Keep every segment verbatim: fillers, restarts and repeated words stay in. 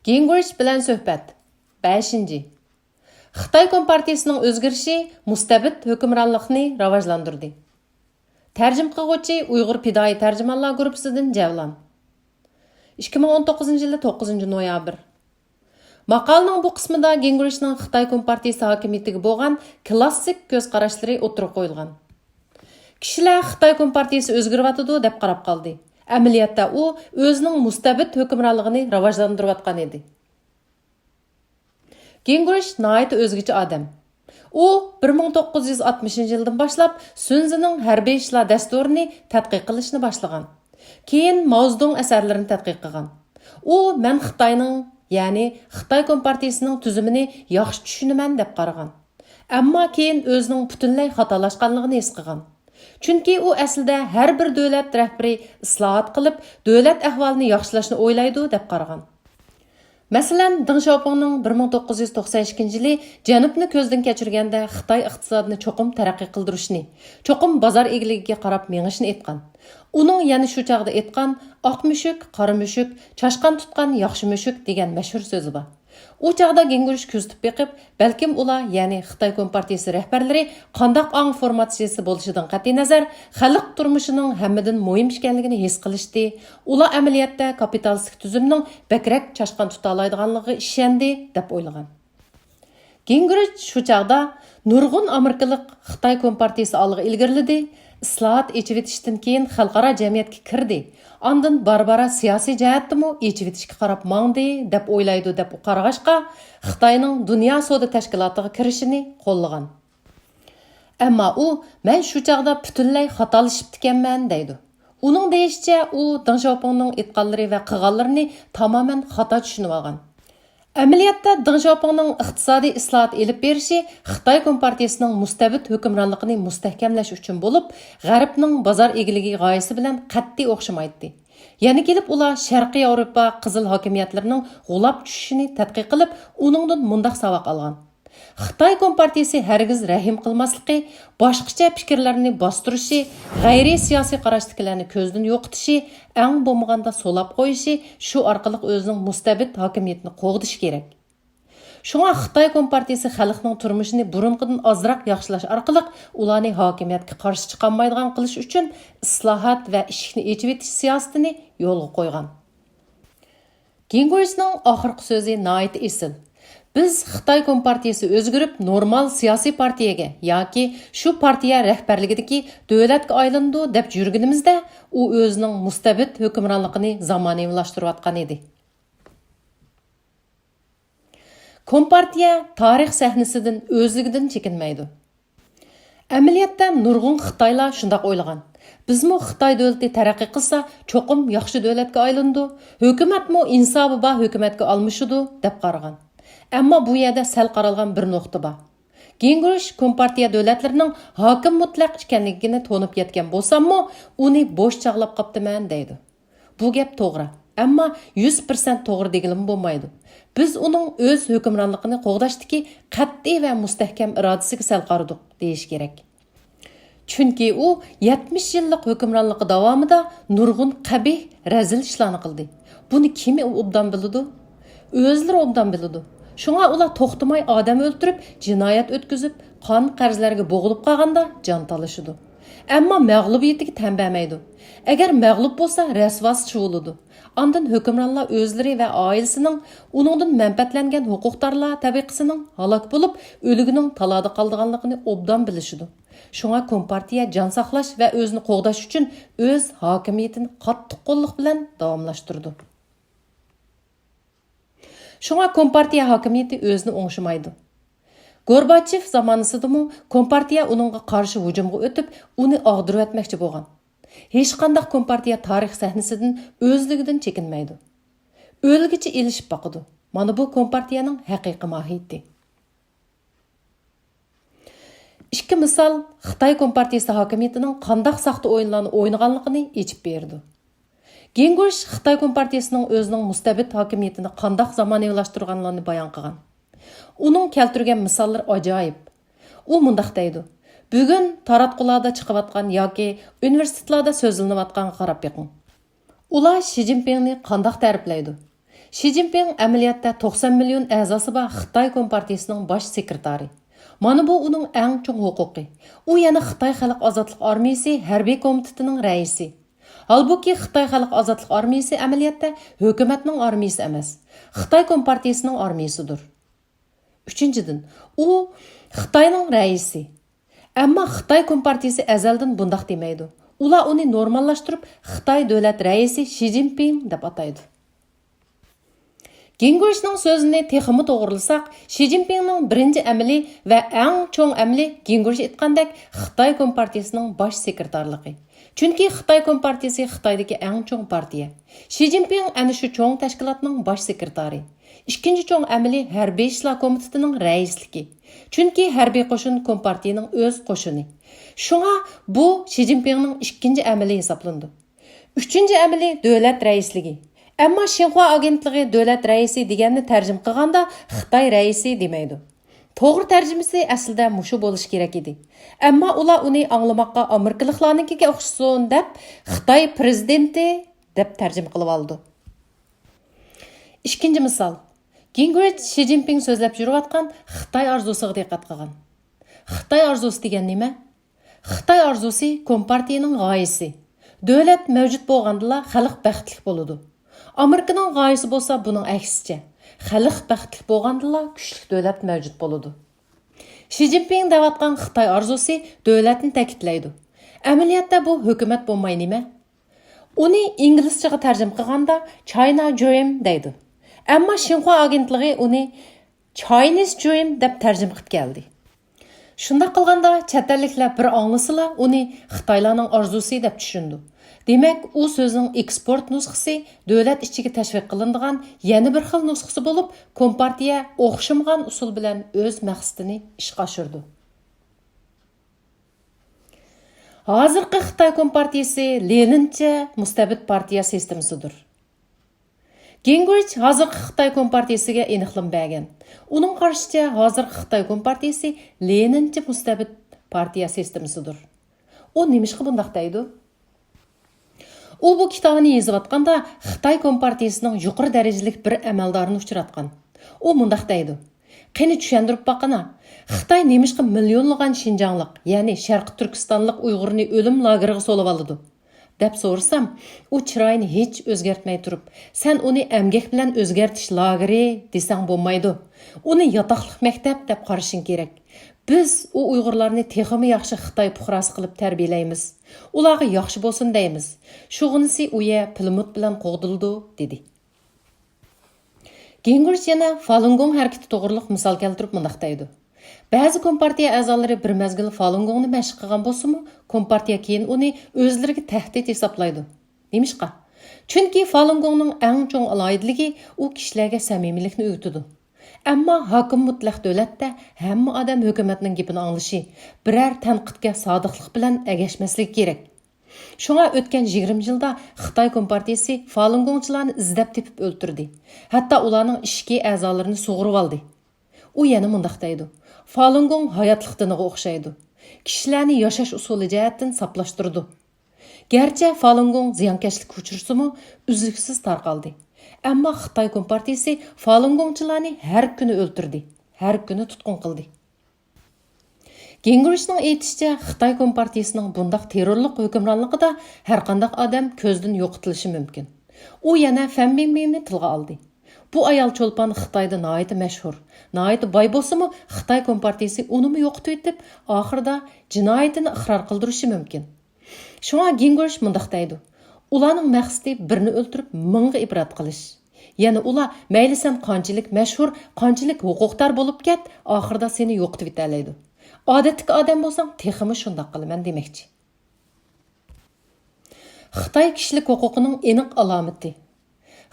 گىنگرىچ بىلەن سۆھبەت. بەشىنچى. خىتاي كومپارتىيىسىنىڭ ئۆزگىرىشى مۇستەبىت ھۆكۈمرانلىقنى راۋاجلاندۇردى. تەرجىمە قىلغۇچى ئۇيغۇر پىدائىي تەرجىمانلار گۇرۇپپىسىدىن جەۋلان. ئىككى مىڭ ئون توققۇزىنچى يىلى توققۇزىنچى نويابىر. ماقالىنىڭ بۇ قىسمىدا گىنگرىچنىڭ خىتاي كومپارتىيىسى ھاكىمىيىتىگە بولغان كلاسسىك كۆز قاراشلىرى ئوتتۇرىغا قويۇلغان. كىشىلەر خىتاي كومپارتىيىسى ئۆزگىرىۋاتىدۇ دەپ قاراپ قالدى. ئەمەلىيەتتە ئۇ ئۆزىنىڭ مۇستەبىت ھۆكۈمرانلىقىنى راۋاجلاندۇرۇۋاتقان ئىدى. گىنگرىچ ناھايىتى ئۆزگىچە ئادەم. ئۇ بىر مىڭ توققۇز يۈز ئاتمىشىنچى يىلدىن باشلاپ سۈنزىنىڭ ھەربىي ئىشلار دەستۇرىنى تەتقىق قىلىشنى باشلىغان. كېيىن ماۋزېدۇڭ ئەسەرلىرىنى تەتقىق قىلغان. ئۇ مەن خىتاينىڭ، يەنى خىتاي كومپارتىيىسىنىڭ تۈزۈمىنى ياخشى چۈشىنىمەن دەپ قارىغان. ئەمما كېيىن ئۆزىنىڭ پۈتۈنلەي خاتالاشقانلىقىنى ھېس قىلغان. چۈنكى ئۇ ئەسلىدە ھەر بىر دۆلەت رەھبىرى ئىسلاھات قىلىپ، دۆلەت ئەھۋالىنى ياخشىلاشنى ئويلايدۇ دەپ قارىغان. مەسىلەن، دېڭ شياۋپىڭنىڭ بىر مىڭ توققۇز يۈز توقسان ئىككىنچى يىلى جەنۇبنى كۆزدىن كەچۈرگەندە خىتاي ئىقتىسادىنى چوقۇم تەرەققىي قىلدۇرۇشنى، چوقۇم بازار ئىگىلىكىگە قاراپ مېڭىشنى ئېيتقان. ئۇنىڭ يەنە شۇ چاغدا ئېيتقان «ئاق مۈشۈك، قارا مۈشۈك، چاشقان تۇتقان ياخشى مۈشۈك» دېگەن مەشھۇر سۆزى بار. ئۇ چاغدا گىنگرىچ كۆزىتىپ بېقىپ، بەلكىم ئۇلار، يەنى خىتاي كومپارتىيىسى رەھبەرلىرى قانداق ئاڭ فورماتسىيىسى بولۇشىدىن قەتئىينەزەر، خەلق تۇرمۇشىنىڭ ھەممىدىن مۇھىم ئىكەنلىكىنى ھېس قىلىشتى. ئۇلار ئەمەلىيەتتە كاپىتالىستىك تۈزۈمنىڭ بەكرەك چاشقان تۇتالايدىغانلىقىغا ئىشەندى، دەپ ئويلىغان. گىنگرىچ شۇ چاغدا نۇرغۇن ئامېرىكىلىق خىتاي كومپارتىيىسى ئالغا ئىلگىرىلىدى، ئىسلاھات، ئېچىۋېتىشتىن كېيىن خەلقئارا جەمئىيەتكە كىردى، ئاندىن بارا-بارا سىياسىي جەھەتتىمۇ ئېچىۋېتىشكە قاراپ ماڭدى، دەپ ئويلايدۇ، دەپ قارىغاچقا، خىتاينىڭ دۇنيا سودا تەشكىلاتىغا كىرىشىنى قوللىغان. ئەمما ئۇ، مەن شۇ چاغدا پۈتۈنلەي خاتالىشىپتىكەنمەن، دەيدۇ. ئۇنىڭ دېيىشىچە، ئۇ دېڭ شياۋپىڭنىڭ ئېيتقانلىرى ۋە قىلغانلىرىنى تامامەن خاتا چۈشىنىۋالغان. ئەمەلىيەتتە، دېڭ شياۋپىڭنىڭ ئىقتىسادىي ئىسلاھات ئېلىپ بېرىشى خىتاي كومپارتىيىسىنىڭ مۇستەبىت ھۆكۈمرانلىقىنى مۇستەھكەملەش ئۈچۈن بولۇپ، غەربنىڭ بازار ئىگىلىكى غايىسى بىلەن قەتئىي ئوخشىمايتتى. يەنە كېلىپ ئۇلار شەرقىي ياۋروپا قىزىل ھاكىمىيەتلىرىنىڭ غۇلاپ چۈشۈشىنى تەتقىق قىلىپ، ئۇنىڭدىن مۇنداق ساۋاق ئالغان. خىتاي كومپارتىيىسى ھەرگىز رەھىم قىلماسلىقى، باشقىچە پىكىرلەرنى باستۇرۇشى، غەيرىي سىياسىي قاراشتىكىلەرنى كۆزدىن يوقىتىشى، ئەڭ بولمىغاندا سولاپ قويۇشى، شۇ ئارقىلىق ئۆزىنىڭ مۇستەبىت ھاكىمىيىتىنى قوغدىشى كېرەك. شۇڭا خىتاي كومپارتىيىسى خەلقنىڭ تۇرمۇشىنى بۇرۇنقىدىن ئازراق ياخشىلاش ئارقىلىق ئۇلارنى ھاكىمىيەتكە قارشى چىقالمايدىغان قىلىش ئۈچۈن ئىسلاھات ۋە ئىشىكنى ئېچىۋېتىش سىياسىتىنى يولغا قويغان. گىنگرىچنىڭ ئاخىرقى سۆزى ناھايىتى ئېسىل. بىز خىتاي كومپارتىيىسى ئۆزگىرىپ، نورمال سىياسىي پارتىيەگە ياكى شۇ پارتىيە رەھبەرلىكىدىكى دۆلەتكە ئايلىنىدۇ دەپ يۈرگىنىمىزدە، ئۇ ئۆزىنىڭ مۇستەبىت ھۆكۈمرانلىقىنى زامانىۋىلاشتۇرۇۋاتقان ئىدى. كومپارتىيە تارىخ سەھنىسىدىن ئۆزلۈكىدىن چېكىنمەيدۇ. ئەمەلىيەتتە نۇرغۇن خىتايلار شۇنداق ئويلىغان. بىزمۇ خىتاي دۆلىتى تەرەققىي قىلسا، چوقۇم ياخشى دۆلەتكە ئايلىنىدۇ، ھۆكۈمەتمۇ ئىنسابى بار ھۆكۈمەتكە ئالمىشىدۇ، دەپ قارىغان. ئەمما بۇ يەردە سەل قارالغان بىر نۇقتا بار. گىنگرىچ كومپارتىيە دۆلەتلىرىنىڭ ھاكىم مۇتلەق ئىكەنلىكىنى تونۇپ يەتكەن بولساممۇ، ئۇنى بوش چاغلاپ قاپتىمەن، دەيدۇ. بۇ گەپ توغرا. ئەمما يۈز پىرسەنت توغرا دېگىلىمۇ بولمايدۇ. بىز ئۇنىڭ ئۆز ھۆكۈمرانلىقىنى قوغداشتىكى قەتئىي ۋە مۇستەھكەم ئىرادىسىگە سەل قارىدۇق، دېيىش كېرەك. چۈنكى ئۇ يەتمىش يىللىق ھۆكۈمرانلىقى داۋامىدا نۇرغۇن قەبىھ، رەزىل ئىشلارنى قىلدى. بۇنى كىم ئوبدان بىلىدۇ؟ ئۆزلىرى ئوبدان بىلىدۇ. شۇڭا ئۇلار توختىماي ئادەم ئۆلتۈرۈپ، جىنايەت ئۆتكۈزۈپ، قان قەرزلەرگە بوغۇلۇپ قالغاندا جان تالىشىدۇ. ئەمما مەغلۇبىيىتىگە تەن بەرمەيدۇ. ئەگەر مەغلۇپ بولسا، رەسۋاسى چۇۋۇلىدۇ. ئاندىن ھۆكۈمرانلار ئۆزلىرى ۋە ئائىلىسىنىڭ، ئۇنىڭدىن مەنپەئەتلەنگەن ھوقۇقدارلار تەبىقىسىنىڭ ھالاك بولۇپ، ئۆلۈكىنىڭ تالادا قالىدىغانلىقىنى ئوبدان بىلىشىدۇ. شۇڭا كومپارتىيە جان ساقلاش ۋە ئۆزىنى قوغداش ئۈچۈن ئۆز ھاكىمىيىتىنى قاتتىق قوللۇق بىلەن داۋاملاشتۇرىدۇ. شۇڭا كومپارتىيە ھاكىمىيىتى ئۆزىنى ئوڭشىمايدۇ. گورباچېف زامانىسىدىمۇ كومپارتىيە ئۇنىڭغا قارشى ھۇجۇمغا ئۆتۈپ، ئۇنى ئاغدۇرۇۋەتمەكچى بولغان. ھېچقانداق كومپارتىيە تارىخ سەھنىسىدىن ئۆزلۈكىدىن چېكىنمەيدۇ. ئۆلگۈچە ئېلىشىپ باقىدۇ. مانا بۇ كومپارتىيەنىڭ ھەقىقىي ماھىيىتى. ئىككى مىسال خىتاي كومپارتىيىسى ھاكىمىيىتىنىڭ قانداق ساختا ئويۇنلارنى ئوينىغانلىقىنى ئېچىپ بېرىدۇ. گىنگرىچ خىتاي كومپارتىيىسىنىڭ ئۆزىنىڭ مۇستەبىت ھاكىمىيىتىنى قانداق زامانىۋىلاشتۇرغانلىقىنى بايان قىلغان. ئۇنىڭ كەلتۈرگەن مىساللىرى ئاجايىپ. ئۇ مۇنداق دەيدۇ: بۈگۈن تاراتقۇلاردا چىقىۋاتقان ياكى ئۇنىۋېرسىتېتلاردا سۆزلىنىۋاتقانغا قاراپ بېقىڭ. ئۇلار شى جىنپىڭنى قانداق تەرىپلەيدۇ؟ شى جىنپىڭ ئەمەلىيەتتە توقسان مىليون ئەزاسى بار خىتاي كومپارتىيىسىنىڭ باش سېكرېتارى. مانا بۇ ئۇنىڭ ئەڭ چوڭ ھوقۇقى. ئۇ يەنە خىتاي خەلق ئازادلىق ئارمىيىسى ھەربىي كومىتېتىنىڭ رەئىسى. ھالبۇكى، خىتاي خەلق ئازادلىق ئارمىيىسى ئەمەلىيەتتە ھۆكۈمەتنىڭ ئارمىيىسى ئەمەس، خىتاي كومپارتىيىسىنىڭ ئارمىيىسىدۇر. ئۈچىنچىدىن، ئۇ خىتاينىڭ رەئىسى. ئەمما خىتاي كومپارتىيىسى ئەزەلدىن بۇنداق دېمەيدۇ. ئۇلار ئۇنى نورماللاشتۇرۇپ، خىتاي دۆلەت رەئىسى شى جىنپىڭ دەپ ئاتايدۇ. گىنگوشنىڭ سۆزىنى تېخىمۇ توغرىلىساق، شى جىنپىڭنىڭ بىرىنچى ئەمىلى ۋە ئەڭ چوڭ ئەمىلى، گىنگوش ئېيتقاندەك، خىتاي كومپارتىيىسىنىڭ باش سېكرېتارلىقى. چۈنكى خىتاي كومپارتىيىسى خىتايدىكى ئەڭ چوڭ پارتىيە. شى جىنپىڭ ئەنە شۇ چوڭ تەشكىلاتنىڭ باش سېكرېتارى. ئىككىنچى چوڭ ئەمىلى ھەربىي ئىشلار كومىتېتىنىڭ رەئىسلىكى. چۈنكى ھەربىي قوشۇن كومپارتىيىنىڭ ئۆز قوشۇنى. شۇڭا بۇ شى جىنپىڭنىڭ ئىككىنچى ئەمىلى ھېسابلىنىدۇ. ئۈچىنچى ئەمىلى دۆلەت رەئىسلىكى. ئەمما شىنخۇا ئاگېنتلىقى دۆلەت رەئىسى دېگەننى تەرجىمە قىلغاندا خىتاي رەئىسى دېمەيدۇ. توغرا تەرجىمىسى ئەسلىدە مۇشۇ بولۇشى كېرەك ئىدى. ئەمما ئۇلار ئۇنى ئاڭلىماققا ئامېرىكىلىقلارنىڭكىگە ئوخشىسۇن دەپ، خىتاي پىرېزىدېنتى دەپ تەرجىمە قىلىۋالىدۇ. ئىككىنچى مىسال. گىنگرىچ شى جىنپىڭ سۆزلەپ يۈرۈۋاتقان خىتاي ئارزۇسىغا دىققەت قىلغان. خىتاي ئارزۇسى دېگەن نېمە؟ خىتاي ئارزۇسى كومپارتىيىنىڭ غايىسى. دۆلەت مەۋجۇت بولغاندىلا خەلق بەختلىك بولىدۇ. ئامېرىكىنىڭ غايىسى بولسا بۇنىڭ ئەكسىچە. خەلق بەختلىك بولغاندىلا كۈچلۈك دۆلەت مەۋجۇت بولىدۇ. شى جىنپىڭ دەۋاتقان خىتاي ئارزۇسى دۆلەتنى تەكىتلەيدۇ. ئەمەلىيەتتە بۇ ھۆكۈمەت بولماي نېمە؟ ئۇنى ئىنگلىزچىغا تەرجىمە قىلغاندا چاينا جۇرىم دەيدۇ. ئەمما شىنخۇا ئاگېنتلىقى ئۇنى چاينىز جۇرىم دەپ تەرجىمە قىلىپ كەلدى. شۇنداق قىلغاندا، چەت ئەللىكلەر بىر ئاڭلىسىلا، ئۇنى خىتايلارنىڭ ئارزۇسى دەپ چۈشىنىدۇ. دېمەك، ئۇ سۆزنىڭ ئېكسپورت نۇسخىسى دۆلەت ئىچىگە تەشۋىق قىلىنىدىغان يەنە بىر خىل نۇسخىسى بولۇپ، كومپارتىيە ئوخشىمىغان ئۇسۇل بىلەن ئۆز مەقسىتىنى ئىشقا ئاشۇرىدۇ. ھازىرقى خىتاي كومپارتىيىسى لېنىنچە مۇستەبىت پارتىيە سىستېمىسىدۇر. گىنگرىچ ھازىرقى خىتاي كومپارتىيىسىگە ئېنىقلىما بەرگەن. ئۇنىڭ قارىشىچە، ھازىرقى خىتاي كومپارتىيىسى لېنىنچە مۇستەبىت پارتىيە سىستېمىسىدۇر. ئۇ نېمىشقا بۇنداق دەيدۇ؟ ئۇ بۇ كىتابىنى يېزىۋاتقاندا، خىتاي كومپارتىيىسىنىڭ يۇقىرى دەرىجىلىك بىر ئەمەلدارىنى ئۇچراتقان. ئۇ مۇنداق دەيدۇ: «قېنى، چۈشەندۈرۈپ باققىنا، خىتاي نېمىشقا مىليونلىغان شىنجاڭلىق، يەنى شەرقىي تۈركىستانلىق ئۇيغۇرنى ئۆلۈم لاگېرىغا سولىۋالىدۇ؟» دەپ سورىسام، ئۇ چىرايىنى ھېچ ئۆزگەرتمەي تۇرۇپ، «سەن ئۇنى ئەمگەك بىلەن ئۆزگەرتىش لاگېرى دېسەڭ بولمايدۇ. ئۇنى ياتاقلىق مەكتەپ دەپ قارىشىڭ كېرەك. بىز ئۇ ئۇيغۇرلارنى تېخىمۇ ياخشى خىتاي پۇقراسى قىلىپ تەربىيەلەيمىز. ئۇلارغا ياخشى بولسۇن دەيمىز. شۇغىنىسى ئۇ يەر پىلىموت بىلەن قوغدىلىدۇ» دېدى. گىنگرىچ يەنە فالۇنگوڭ ھەرىكىتى توغرۇلۇق مىسال كەلتۈرۈپ مۇنداق دەيدۇ: «بەزى كومپارتىيە ئەزالىرى بىر مەزگىل فالۇنگوڭنى مەشىق قىلغان بولسىمۇ، كومپارتىيە كېيىن ئۇنى ئۆزلىرىگە تەھدىت ھېسابلايدۇ. نېمىشقا؟ چۈنكى فالۇنگوڭنىڭ ئەڭ چوڭ ئالاھىدىلىكى، ئۇ كىشىلەرگە سەمىمىيلىكنى ئۆگىتىدۇ. ئەمما ھاكىم مۇتلەق دۆلەتتە ھەممە ئادەم ھۆكۈمەتنىڭ گېپىنى ئاڭلىشى، بىرەر تەنقىدكە سادىقلىق بىلەن ئەگەشمەسلىكى كېرەك. شۇڭا ئۆتكەن يىگىرمە يىلدا خىتاي كومپارتىيىسى فالۇنگوڭچىلارنى ئىزدەپ تېپىپ ئۆلتۈردى. ھەتتا ئۇلارنىڭ ئىچكى ئەزالىرىنى سۇغۇرۇۋالدى.» ئۇ يەنە مۇنداق دەيدۇ: «فالۇنگوڭ ھاياتلىق دىنىغا ئوخشايدۇ. كىشىلەرنى ياشاش ئۇسۇلى جەھەتتىن ساپلاشتۇرىدۇ. گەرچە فالۇنگوڭ زىيانكەشلىككە ئۇچرىسىمۇ، ئۈزلۈكسىز تارقالدى. ئەمما خىتاي كومپارتىيىسى فالۇنگوڭچىلارنى ھەر كۈنى ئۆلتۈردى، ھەر كۈنى تۇتقۇن قىلدى.» گىنگرىچنىڭ ئېيتىشىچە، خىتاي كومپارتىيىسىنىڭ بۇنداق تېررورلۇق ھۆكۈمرانلىقىدا ھەرقانداق ئادەم كۆزدىن يوقىتىلىشى مۇمكىن. ئۇ يەنە فەن بىڭبىنى تىلغا ئالدى. بۇ ئايال چولپان خىتايدا ناھايىتى مەشھۇر، ناھايىتى باي بولسىمۇ، خىتاي كومپارتىيىسى ئۇنىمۇ يوقىتىۋېتىپ، ئاخىرىدا جىنايىتىنى ئىقرار قىلدۇرۇشى مۇمكىن. شۇڭا گىنگرىچ مۇنداق دەيدۇ: «ئۇلارنىڭ مەقسىتى بىرنى ئۆلتۈرۈپ، مىڭغا ئىبرەت قىلىش. يەنى ئۇلار مەيلى سەن قانچىلىك مەشھۇر، قانچىلىك ھوقۇقدار بولۇپ كەت، ئاخىرىدا سېنى يوقىتىۋېتەلەيدۇ. ئادەتتىكى ئادەم بولساڭ، تېخىمۇ شۇنداق قىلىمەن دېمەكچى.» خىتاي كىشىلىك ھوقۇقىنىڭ ئېنىق ئالامىتى.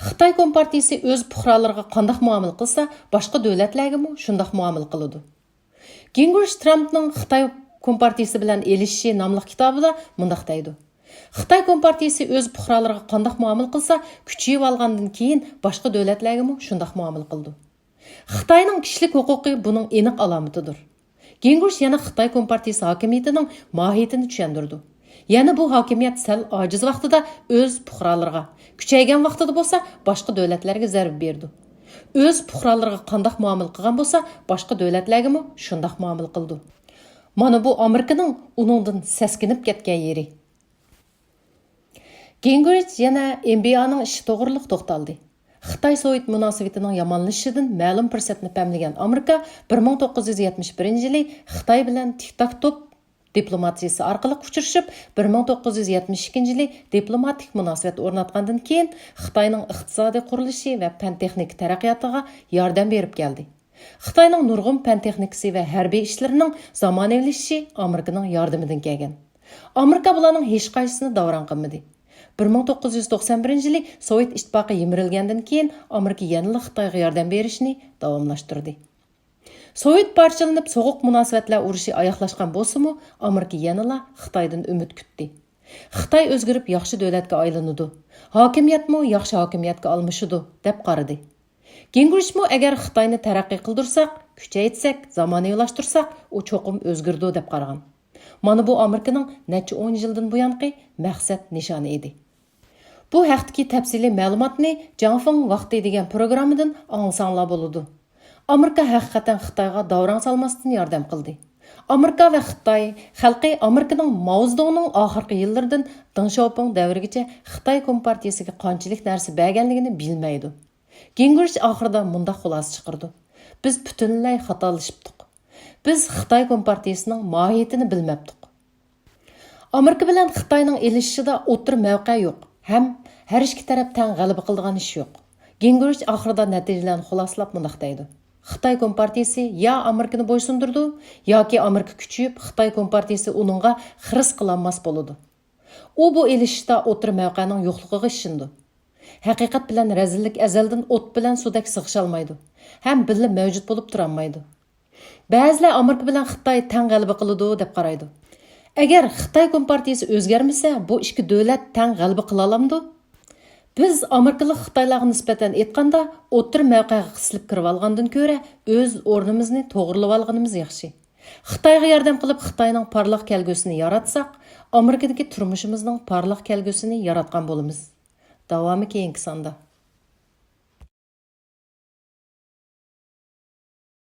خىتاي كومپارتىيىسى ئۆز پۇقرالىرىغا قانداق مۇئامىلە قىلسا، باشقا دۆلەتلەرگىمۇ شۇنداق مۇئامىلە قىلىدۇ. گىنگرىچ ترامپنىڭ خىتاي كومپارتىيىسى بىلەن ئېلىشىشى ناملىق كىتابىدا مۇنداق دەيدۇ: «خىتاي كومپارتىيىسى ئۆز پۇقرالىرىغا قانداق مۇئامىلە قىلسا، كۈچىيىۋالغاندىن كېيىن باشقا دۆلەتلەرگىمۇ شۇنداق مۇئامىلە قىلىدۇ.» خىتاينىڭ كىشىلىك ھوقۇقى بۇنىڭ ئېنىق ئالامىتىدۇر. گىنگرىچ يەنە خىتاي كومپارتىيىسى ھاكىمىيىتىنىڭ ماھىيىتىنى چۈشەندۈرىدۇ. يەنە بۇ ھاكىمىيەت سەل ئاجىز ۋاقتىدا ئۆز پۇقرالىرىغا، كۈچەيگەن ۋاقتىدا بولسا باشقا دۆلەتلەرگە زەربە بېرىدۇ. ئۆز پۇقرالىرىغا قانداق مۇئامىلە قىلغان بولسا، باشقا دۆلەتلەرگىمۇ شۇنداق مۇئامىلە قىلىدۇ. مانا بۇ ئامېرىكىنىڭ ئۇنىڭدىن سەسكىنىپ كەتكەن يېرى. گىنگرىچ يەنە ئېن بى ئانىڭ ئىشى توغرىلىق توختالدى. خىتاي سوۋېت مۇناسىۋىتىنىڭ يامانلىشىشىدىن مەلۇم پۇرسەتنى پەملىگەن ئامېرىكا بىر مىڭ توققۇز يۈز يەتمىش بىرىنچى يىلى خىتاي بىلەن تىك تاك توك دىپلوماتىيىسى ئارقىلىق ئۇچرىشىپ، بىر مىڭ توققۇز يۈز يەتمىش ئىككىنچى يىلى دىپلوماتىك مۇناسىۋەت ئورناتقاندىن كېيىن، خىتاينىڭ ئىقتىسادىي قۇرۇلۇشى ۋە پەن-تېخنىكا تەرەققىياتىغا ياردەم بېرىپ كەلدى. خىتاينىڭ نۇرغۇن پەن-تېخنىكىسى ۋە ھەربىي ئىشلىرىنىڭ زامانىۋىلىشىشى ئامېرىكىنىڭ ياردىمىدىن كەلگەن. ئامېرىكا بۇلارنىڭ ھېچقايسىسىنى داۋراڭ قىلمىدى. بىر مىڭ توققۇز يۈز توقسان بىرىنچى يىلى سوۋېت ئىتتىپاقى يىمىرىلگەندىن كېيىن، ئامېرىكا يەنىلا خىتايغا ياردەم بېرىشنى داۋاملاشتۇردى. سوۋېت پارچىلىنىپ، سوغۇق مۇناسىۋەتلەر ئۇرۇشى ئاياغلاشقان بولسىمۇ، ئامېرىكا يەنىلا خىتايدىن ئۈمىد كۈتتى. خىتاي ئۆزگىرىپ ياخشى دۆلەتكە ئايلىنىدۇ، ھاكىمىيەتمۇ ياخشى ھاكىمىيەتكە ئالمىشىدۇ، دەپ قارىدى. گىنگرىچمۇ ئەگەر خىتاينى تەرەققىي قىلدۇرساق، كۈچەيتسەك، زامانىۋىلاشتۇرساق، ئۇ چوقۇم ئۆزگىرىدۇ، دەپ قارىغان. مانا بۇ ئامېرىكىنىڭ نەچچە ئون يىلدىن بۇيانقى مەقسەت نىشانى ئىدى. بۇ ھەقتىكى تەپسىلىي مەلۇماتنى جاڭ فېڭ ۋاقتى دېگەن پروگراممىدىن ئاڭلىساڭلار بولىدۇ. ئامېرىكا ھەقىقەتەن خىتايغا داۋراڭ سالماستىن ياردەم قىلدى. ئامېرىكا ۋە خىتاي خەلقى ئامېرىكىنىڭ ماۋزېدۇڭنىڭ ئاخىرقى يىللىرىدىن دېڭ شياۋپىڭ دەۋرىگىچە خىتاي كومپارتىيىسىگە قانچىلىك نەرسە بەرگەنلىكىنى بىلمەيدۇ. گىنگرىچ ئاخىرىدا مۇنداق خۇلاسە چىقىرىدۇ: بىز پۈتۈنلەي خاتالىشىپتۇق. بىز خىتاي كومپارتىيىسىنىڭ ماھىيىتىنى بىلمەپتۇق. ئامېرىكا بىلەن خىتاينىڭ ئېلىشىشىدا ئوتتۇرا مەۋقە يوق ھەم ھەر ئىككى تەرەپ تەڭ غەلىبە قىلىدىغان ئىش يوق. گىنگرىچ ئاخىرىدا نەتىجىلەرنى خۇلاسىلاپ مۇنداق دەيدۇ: خىتاي كومپارتىيىسى يا ئامېرىكىنى بويسۇندۇرىدۇ، ياكى ئامېرىكا كۈچىيىپ، خىتاي كومپارتىيىسى ئۇنىڭغا خىرىس قىلالماس بولىدۇ. ئۇ بۇ ئېلىشىشتا ئوتتۇرا مەۋقەنىڭ يوقلۇقىغا ئىشىنىدۇ. ھەقىقەت بىلەن رەزىللىك ئەزەلدىن ئوت بىلەن سۇدەك سىغىشالمايدۇ ھەم بىللە مەۋجۇت بولۇپ تۇرالمايدۇ. بەزىلەر ئامېرىكا بىلەن خىتاي تەڭ غەلىبە قىلىدۇ دەپ قارايدۇ. ئەگەر خىتاي كومپارتىيىسى ئۆزگەرمىسە، بۇ ئىككى دۆلەت تەڭ غەلىبە قىلالامدۇ؟ بىز ئامېرىكىلىق خىتايلارغا نىسبەتەن ئېيتقاندا، ئوتتۇرا مەۋقەگە قىسىلىپ كىرىۋالغاندىن كۆرە، ئۆز ئورنىمىزنى توغرىلىۋالغىنىمىز ياخشى. خىتايغا ياردەم قىلىپ، خىتاينىڭ پارلاق كەلگۈسىنى ياراتساق، ئامېرىكىدىكى تۇرمۇشىمىزنىڭ پارلاق كەلگۈسىنى ياراتقان بولىمىز. داۋامى كېيىنكى ساندا.